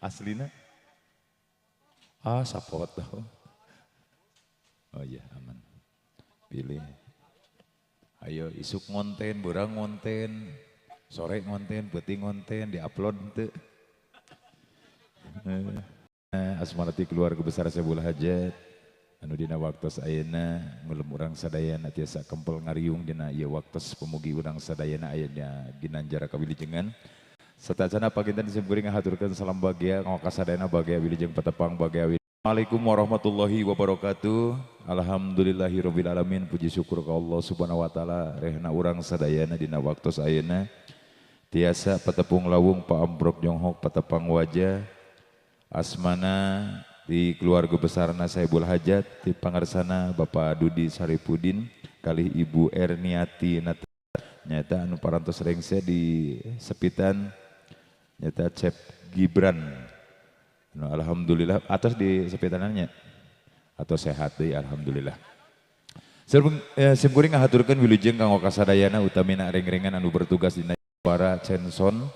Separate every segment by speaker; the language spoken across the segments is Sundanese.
Speaker 1: Aslina? Ah, sapoto. Oh iya, aman. Pilih. Ayo isuk ngonten, burang ngonten, sore ngonten, peuting ngonten, diupload henteu. Asmana ti keluarga besar Saibul Hajat. Anu dina waktos ayeuna ngulem urang sadayana tiasa kempel ngariung dina ieu waktos pemugi urang sadayana aya dina ginanjar kawilujengan. Satacana paginten simkuring ngahaturkeun salam bagea ka sadayana bagea wilujeng patepang bagea. Assalamualaikum warahmatullahi wabarakatuh. Alhamdulillahirabbil alamin. Puji syukur ka Allah Subhanahu wa taala rehna urang sadayana dina waktos ayeuna tiasa patepung lawung paambrok jonghok patepang wajah asmana di keluarga besarna Saibul Hajat di pangarsana Bapak Dudi Saripudin kalih Ibu Erniati Nata nyata anu parantos rengse di sepitan nyata Cep Gibran. Nah, alhamdulillah atas di sepitanannya atau sehat deui alhamdulillah. Simkuring ngahaturkeun wilujeng kanggo kasadayana utamina reng-rengan anu bertugas dina para Censon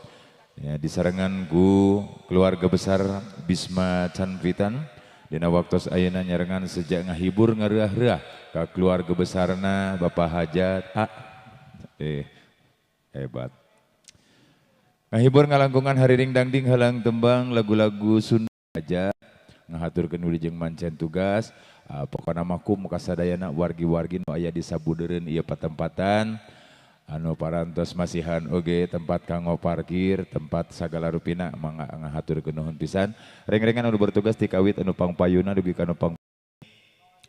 Speaker 1: ya, disarengan ku keluarga besar Bisma Chanvitan dina waktos ayeuna nyarengan sejak ngahibur ngareah-reah ka keluarga besarna Bapak Hajat hebat. Ngahibur ngalangkungan hariring dangding halang tembang lagu-lagu Sunda aja ngahaturkeun wilujeng mancen tugas pokona mah kum kasadayana wargi-wargi nu aya di sabudeureun ieu patempatan anu parantos masihan oge tempat kanggo parkir tempat sagala rupina mangga ngahaturkeun nuhun pisan reng-rengan anu bertugas ti kawit anu pangpayuna dugi ka anu pang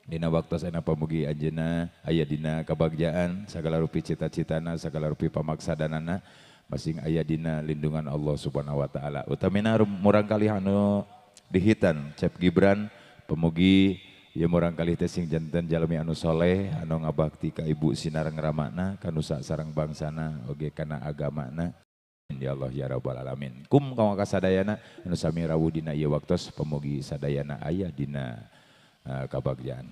Speaker 1: dina waktos ayeuna pamugi anjeunna aya dina kabagjaan sagala rupi cita-citana sagala rupi pamaksadanana masing aya dina lindungan Allah Subhanahu wa taala. Utamina murang kalih anu dihitan Cep Gibran pemugi ieu murang kalih teh sing janten jalmi anu soleh anu ngabakti ka ibu sinareng ramana ka nusa sareng bangsana oge kana agamana. Ya Allah ya rabbal alamin. Kum ka sadayana anu sami rawuh dina ieu waktos pemugi sadayana aya dina kabagjaan.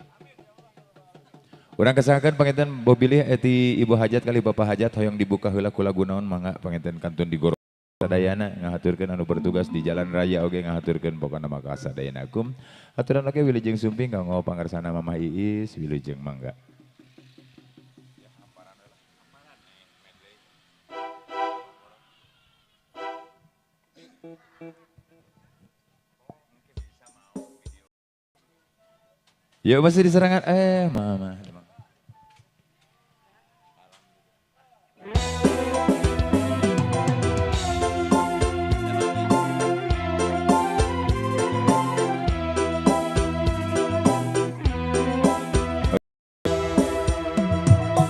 Speaker 1: Urang kesangakeun panginten bobilih eti Ibu Hajat kali Bapak Hajat hoyong dibuka heula ku lagu naon mangga panginten kantun digoro sadayana ngahaturkeun anu bertugas di jalan raya oge ngahaturkeun pokona mah ka sadayana kum. Aturan oge wilujeng sumping kanggo pangarsana Mamah Iis wilujeng mangga. Ya masih diserangan mama.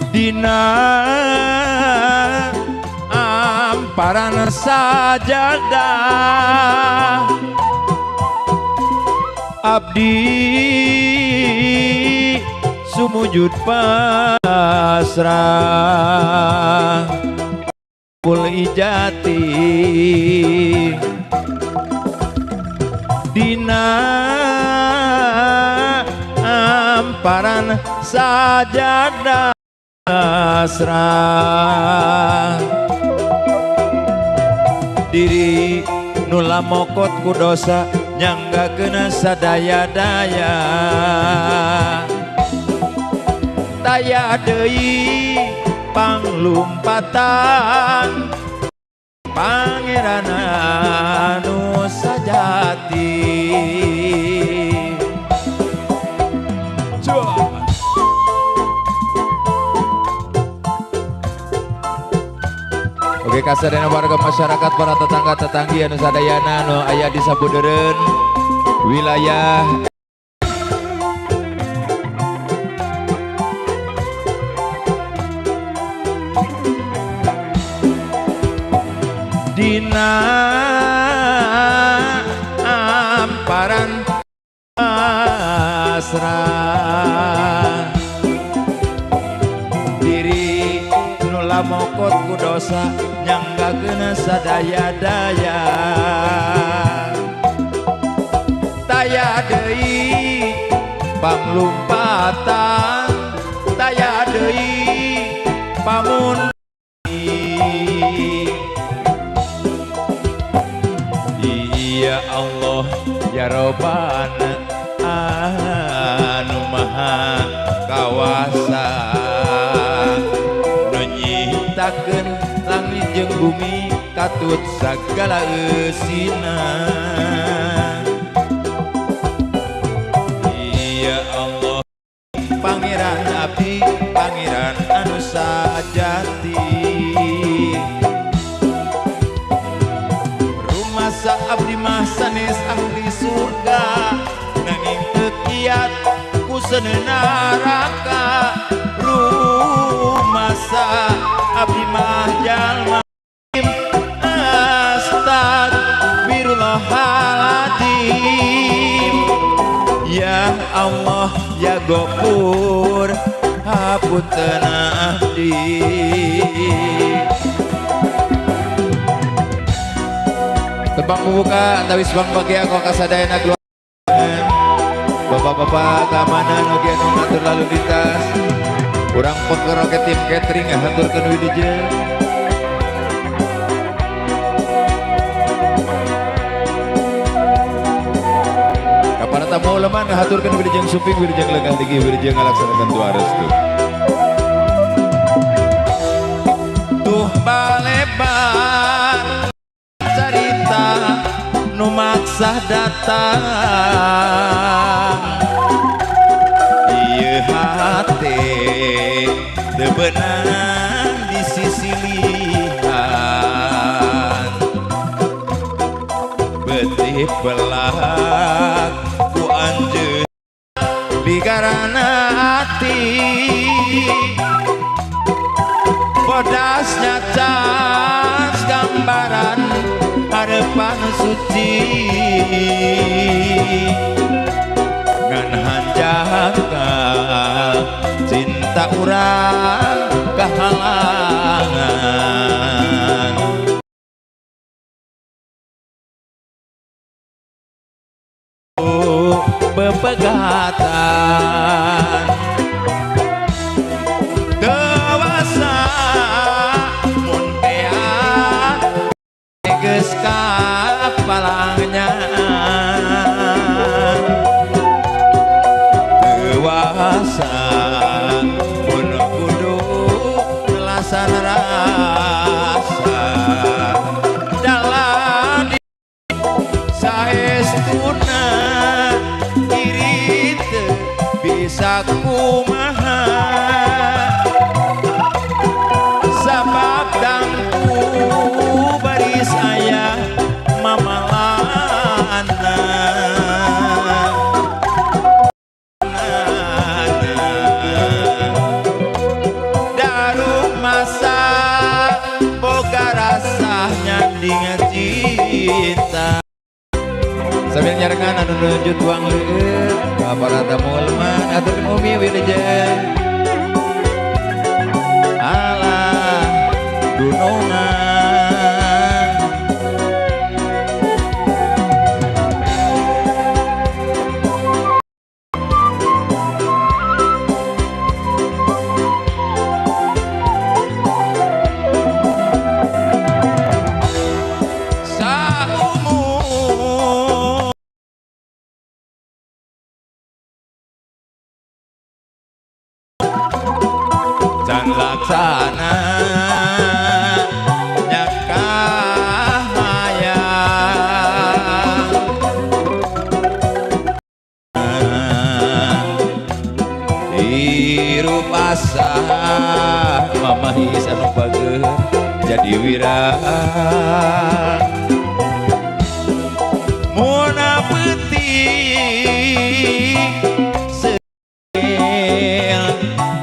Speaker 2: Dina amparan sajadah abdi sumujud pasrah pul ijati dina amparan sajadah pasrah diri nula mokot ku dosa nyangga kena sadaya-daya taya deui panglumpatan pangeran anu sajati.
Speaker 1: Oke kasadayana warga masyarakat para tetangga tetanggi anu sadayana anu aya di sabudeureun wilayah
Speaker 2: dina amparan pasrah diri nula mokot ku dosa nyangga kena sadaya-daya taya deui panglumpatan taya deui pamun Allah ya Robbana anu maha kawasa nu nyiptakeun langit jeung bumi katut sagala eusina. Ya Allah Pangeran abdi, Pangeran anu sajati. Rumasa abdi mah sanes ahli surga, nanging teu kiat ku seuneu neraka. Rumasa abdi mah jalma astagfirullahaladzim. Ya Allah ya Ghafur hapunten abdi.
Speaker 1: Tebang pembuka tawis bang bagia kok kasadayana keluarga. Bapak-bapak keamanan oge anu ngatur lalu lintas. Urang peker oge tim catering haturkeun wilujeng. Para tamu uleman ngahaturkeun wilujeng sumping wilujeng lengah ligi wilujeng ngalaksanakeun doa restu.
Speaker 2: Tuh balebar carita nu maksa datang, ieu hate teu beunang di sisilihan, betih pelak ku anjeun ligarana ati, bodasnya cas gambaran harapan suci, ngan hanjakal cinta urang kahalangan. Bepegatan dewasa mun tea geus kapalangnya, dewasa mun kudu nelasan rasa dalam saestuna diri teu bisa kumaha, sabab dangku baris aya mamalana. Daruh masa boga rasa nyanding cinta.
Speaker 1: Sambil nyarengan anu nunjut tuang leueut ka para tamu uleman haturkeun umi wilujeng.
Speaker 2: Alah dunungan saumur can laksana nyakah hayang, hirup asa mamahis anu bageur jadi wira. Muna peuting sel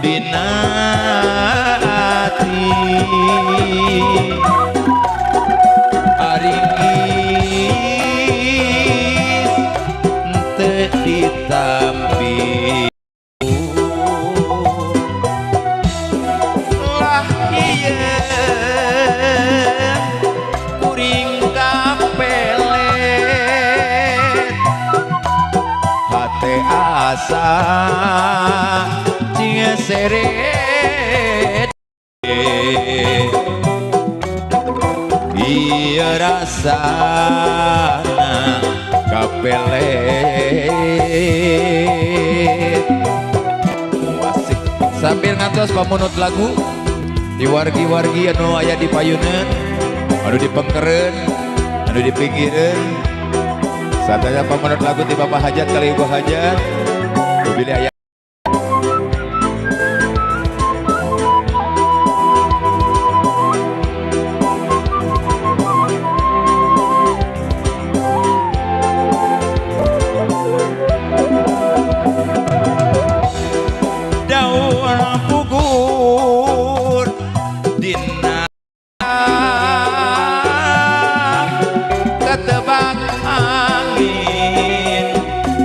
Speaker 2: dina ati, ari geus teu ditampi. Lah ieu kuring kapelet hate asa cing seret, ieu rasana
Speaker 1: kapelet. Asik. Sambil ngantos pamunut lagu di wargi-wargi anu aya di payunan, anu di pengkeren, anu di pinggiran. Sataya pamunut lagu di bapak hajat kali ibu hajat, bilih aya
Speaker 2: daun pugur dina ketebak angin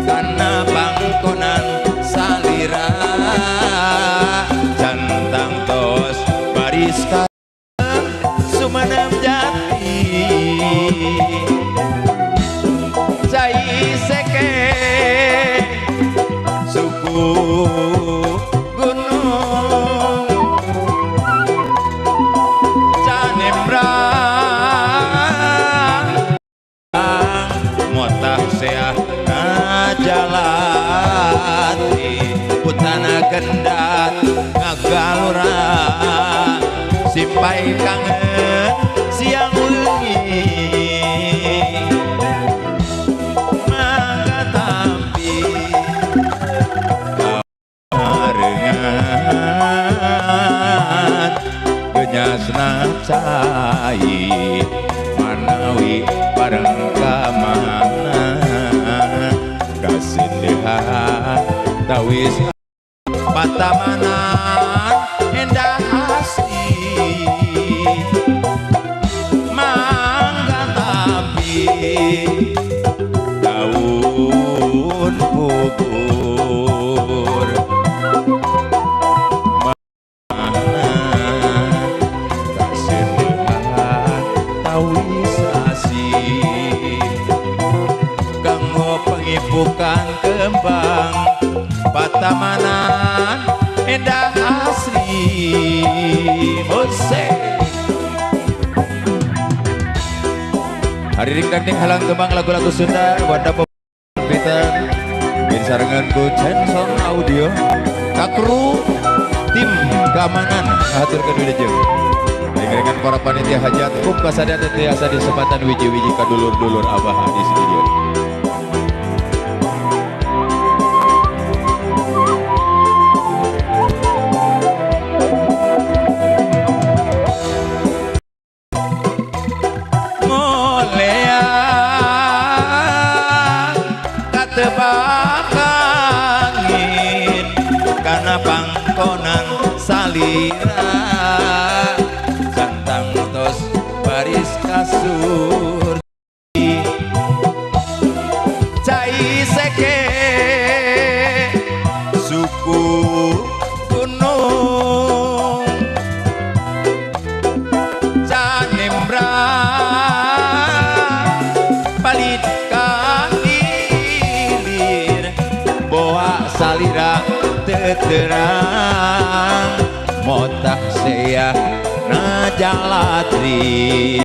Speaker 2: kana pangkonan salira cantang tos baris ka sumenep jati cai seke suku gunung canembrang motah seah ngajalati putana kendat ngagalura simpai kangen siang wengi mangga tampi barengan genyasna cai manawi bareng ka mana kasindihan tawis patamanan endah asli mangga tampi daun pugur mana kasindihan tawis asih kanggo pengipukan kembang patamanan endah asli Mose.
Speaker 1: Hari ring dangding halang kembang lagu-lagu Sunda Wanda Peter bin sarengan ku Censong Audio kakru tim keamanan ngahaturkeun wilujeng ring-ringan para panitia hajat kum kasadaya teu tiasa disebatan wiji-wiji ka dulur-dulur abah di studio.
Speaker 2: Katebak angin kana pangkonan salira cantang tos baris kasur cai seke suku gunung canembrang palit boa salira teterang motah seah najalatri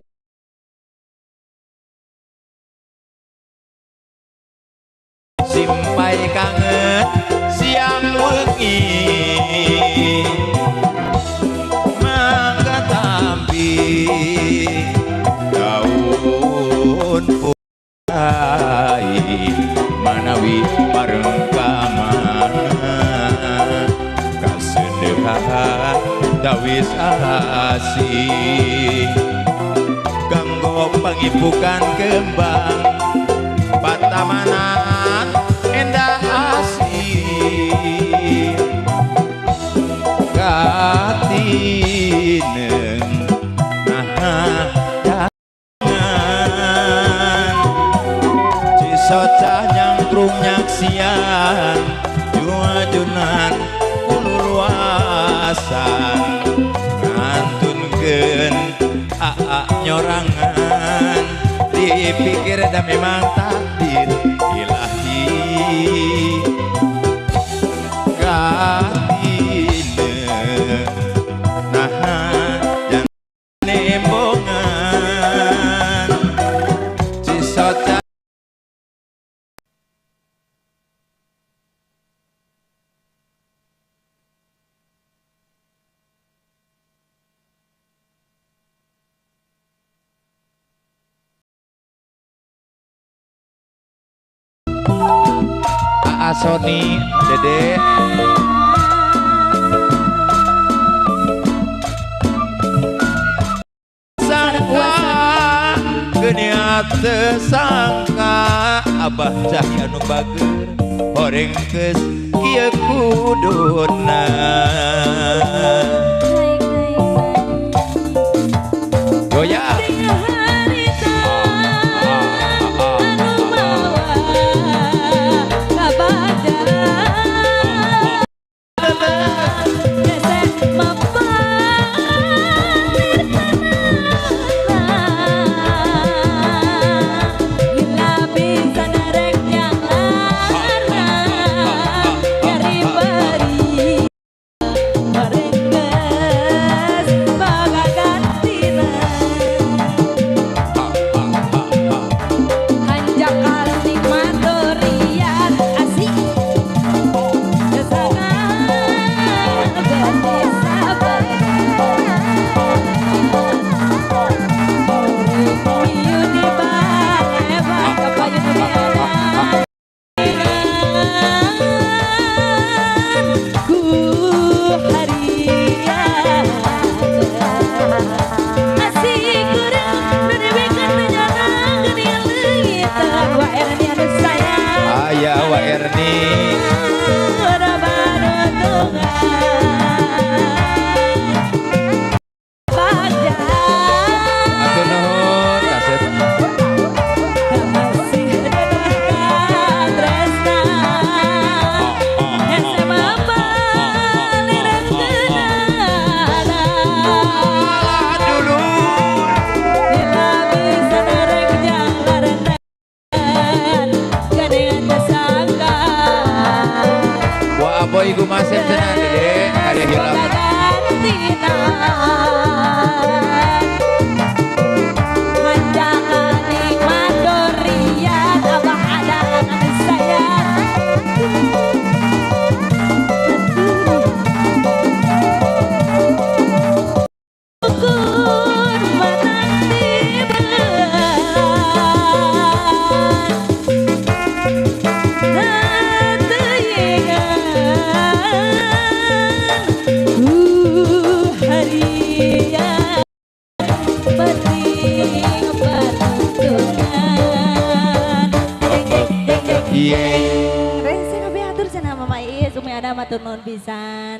Speaker 2: simpai kangen siang wengi mangga tampi daun purai manawi bareng ka mana kasedehan tawis asih kanggo pangipukan kembang patamanan endah asih katineng nah jangan cisoca nyangkrung nyaksian juajunan kululuasan ngantunkeun aa nyorangan dipikir da memang takdir ilahi katine nah jangan nembongan cisoca.
Speaker 1: Asoni Dede.
Speaker 2: Sangka geniat sangka Abah Cahya nu bager horeng geus kieu kuduna.
Speaker 1: Goyang.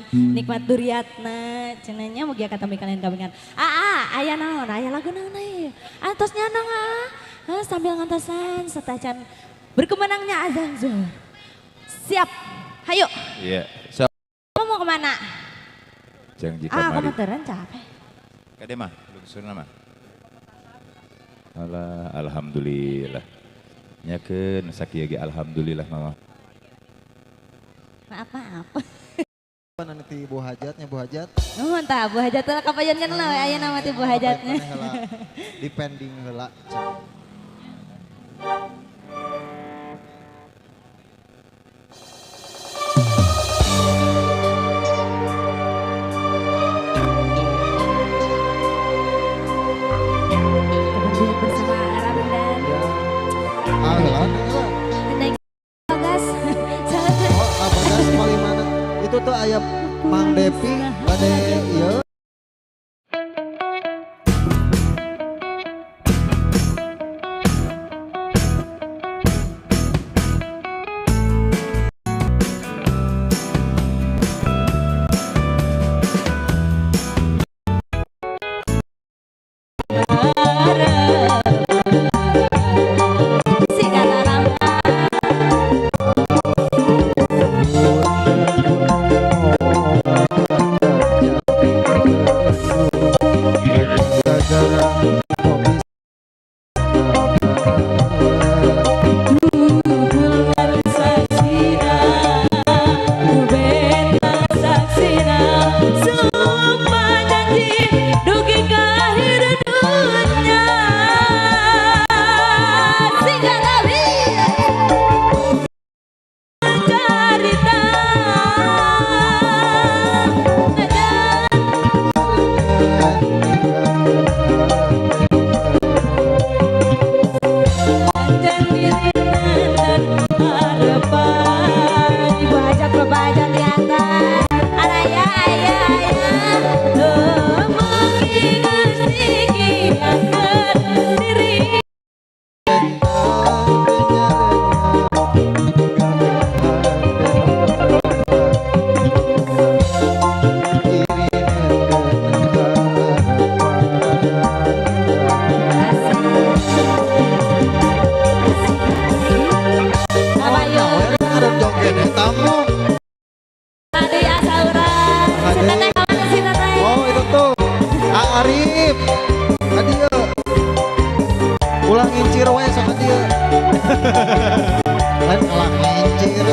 Speaker 3: Nikmat duriatna cenanya mugia katami kalian kamingan. Aya naon, aya lagu naon aya. Antos nyanong sambil ngantosan setacan berkemenangnya azan zuhur. Siap. Hayu.
Speaker 1: Iya. So.
Speaker 3: Kamu mau kemana?
Speaker 1: Jang jika mari.
Speaker 3: Kamu teren capek.
Speaker 1: Kade mah, lungsurna mah. Alah, alhamdulillah. Nyakeun sakieu ge alhamdulillah mama.
Speaker 3: Maaf, maaf.
Speaker 4: Nanti Bu Hajatnya, Bu Hajat.
Speaker 3: Oh, entah Bu Hajat lah kapayan kan lah aya nama ti Bu Hajatnya.
Speaker 4: Depending heula.
Speaker 3: Bersama Ramdan. Bagas.
Speaker 4: Oh, Bagas paling mana? Itu tuh ayam Mang Depi, bade ieu. Ngincir wae sama dia. Lain kalah ngincir.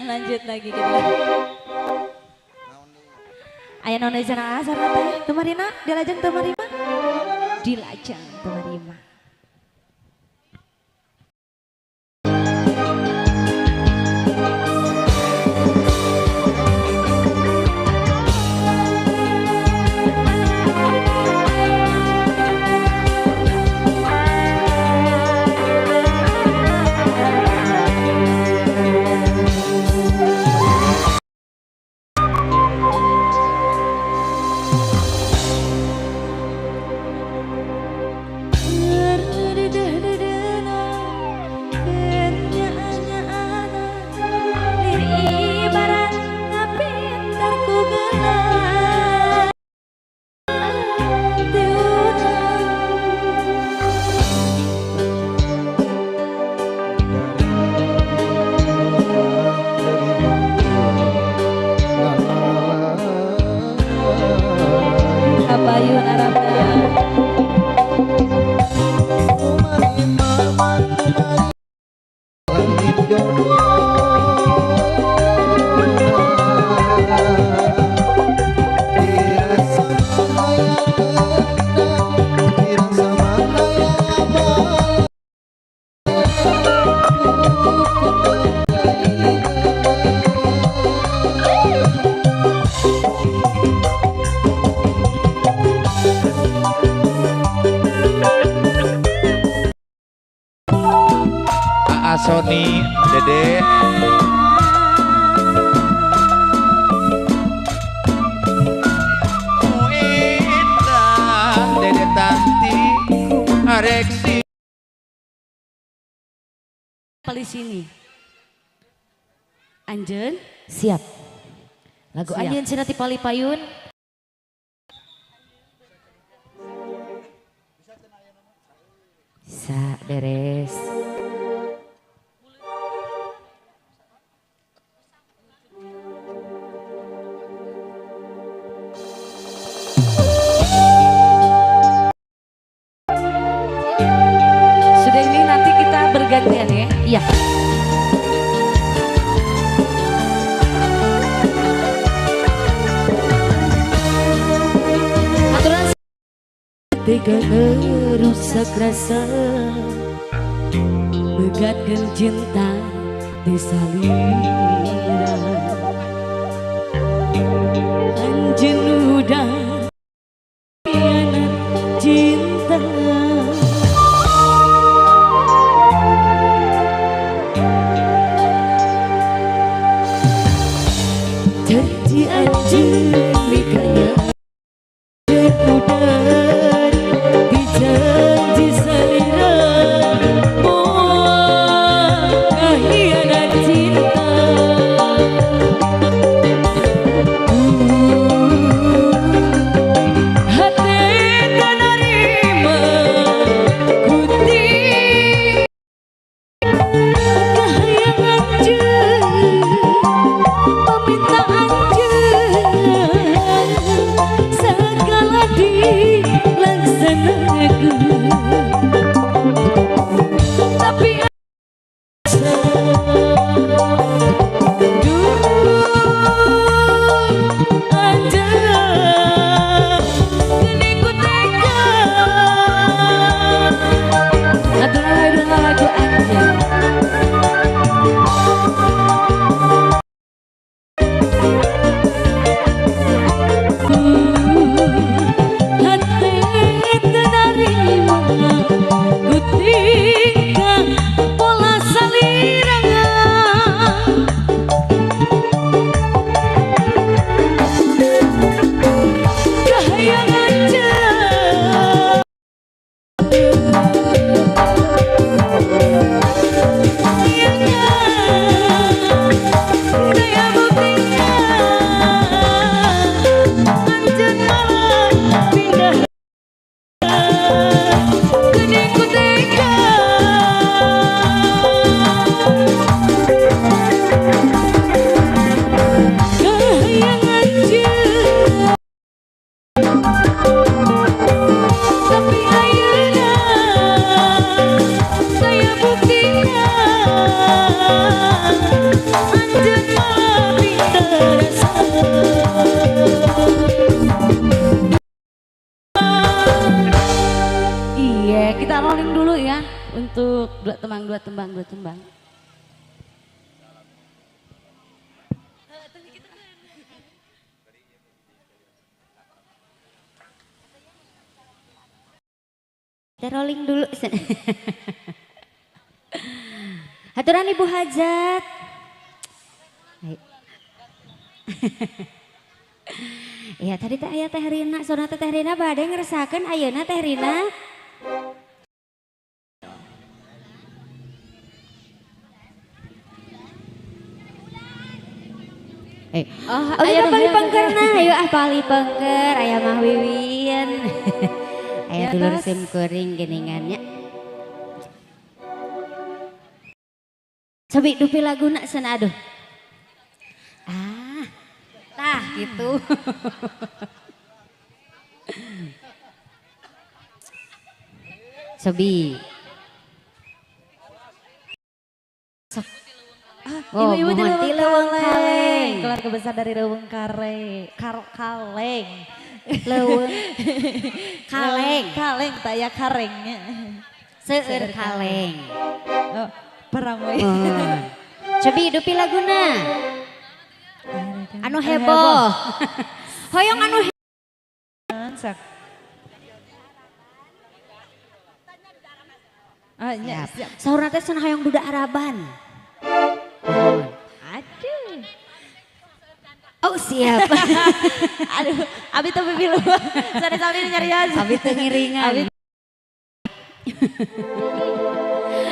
Speaker 3: Lanjut lagi kita. Aya naon deui cenah asarna teh? Tumarina dilajeng tumarima? Dilajeng tumarima.
Speaker 2: Sony, Dede. Muita, Dede Tanti, Areksi.
Speaker 5: Di sini. Anjeun
Speaker 3: siap. Lagu
Speaker 5: siap.
Speaker 3: Anjeun cenah ti Palipayun. Bisa beres.
Speaker 5: Sudah ini nanti kita bergantian ya.
Speaker 3: Iya. Aturan
Speaker 5: tega ngerusak rasa megatkan cinta di salira. Anjeun udah khianat cinta. Janji anjeun mikanya udah dijanji salira. Tapi Iya, kita rolling dulu ya untuk dua tembang, dua tembang, dua tembang.
Speaker 6: Kita rolling dulu. Haturan Ibu Hajat. Iya tadi teh aya Teh Rina, sona teh Rina bade ngeresakeun ayeuna Teh Rina. Oh, ayo pali pengkerna, ayo ah pali pengker, aya mah Wiwin. Aya dulur sim kuring geningannya. Cobi dupi laguna sana aduh. Ah, tah gitu. Cobi.
Speaker 3: Oh, ibu-ibu di Leuweung Kaleng. Keluarga besar dari Leuweung Kaleng. Kaleng.
Speaker 6: Leuweung Kaleng.
Speaker 3: Kaleng, tak ya karengnya.
Speaker 6: Seueur kaleng.
Speaker 3: Oh, perang we.
Speaker 6: Oh. Cobi dupi laguna. Anu heboh. Hoyong anu
Speaker 3: heboh. Ah, ya, siap.
Speaker 6: Saurna teh cenah hoyong duda Araban.
Speaker 3: Aduh.
Speaker 6: Oh siap.
Speaker 3: Aduh, abi tuh bibi lu. Sari-sari nyari aja.
Speaker 6: Abi tuh ngiringan.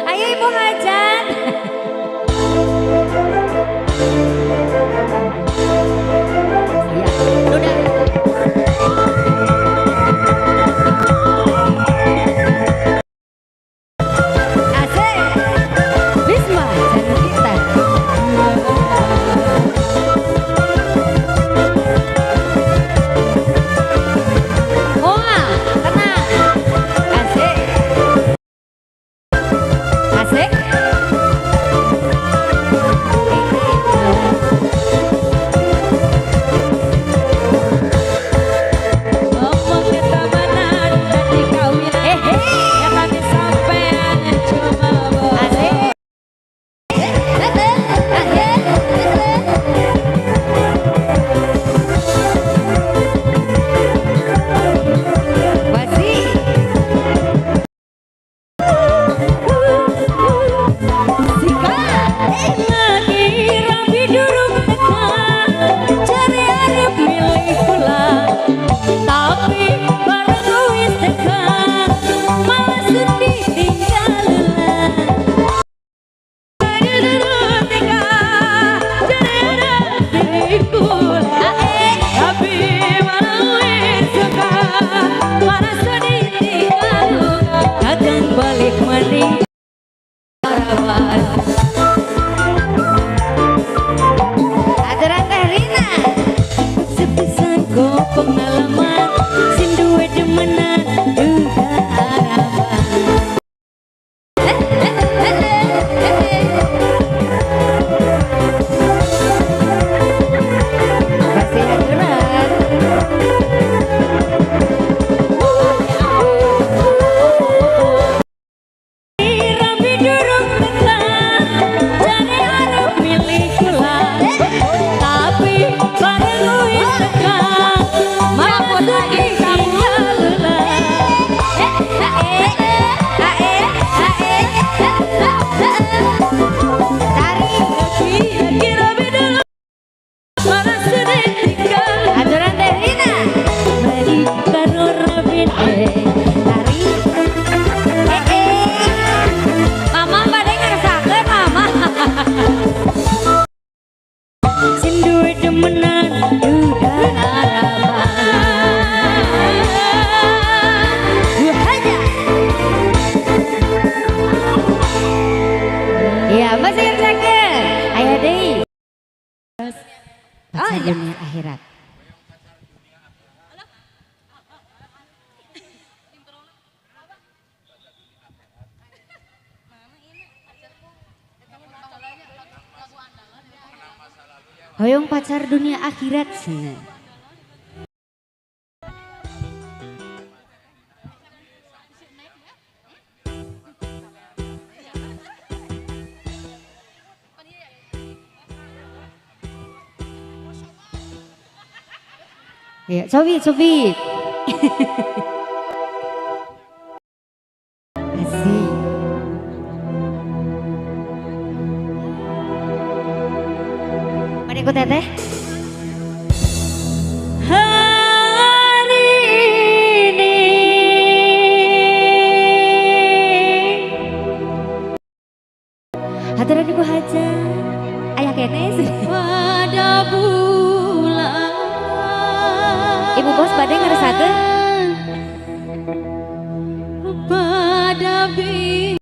Speaker 6: Ayo Ibu Hajat. Ya, udah. Asik. Bisma, jangan kita. Moa, tenang. Asik. Asik. Hoyong pacar dunia akhirat cenah. Ya, cobi, cobi. Asik. Mana ikut teteh?
Speaker 3: Hari ini
Speaker 6: Haturan Ibu Haja. Ayah kene sih.
Speaker 3: Pada bulan
Speaker 6: Ibu bos badai ngeresakeun.
Speaker 3: Pada bintang.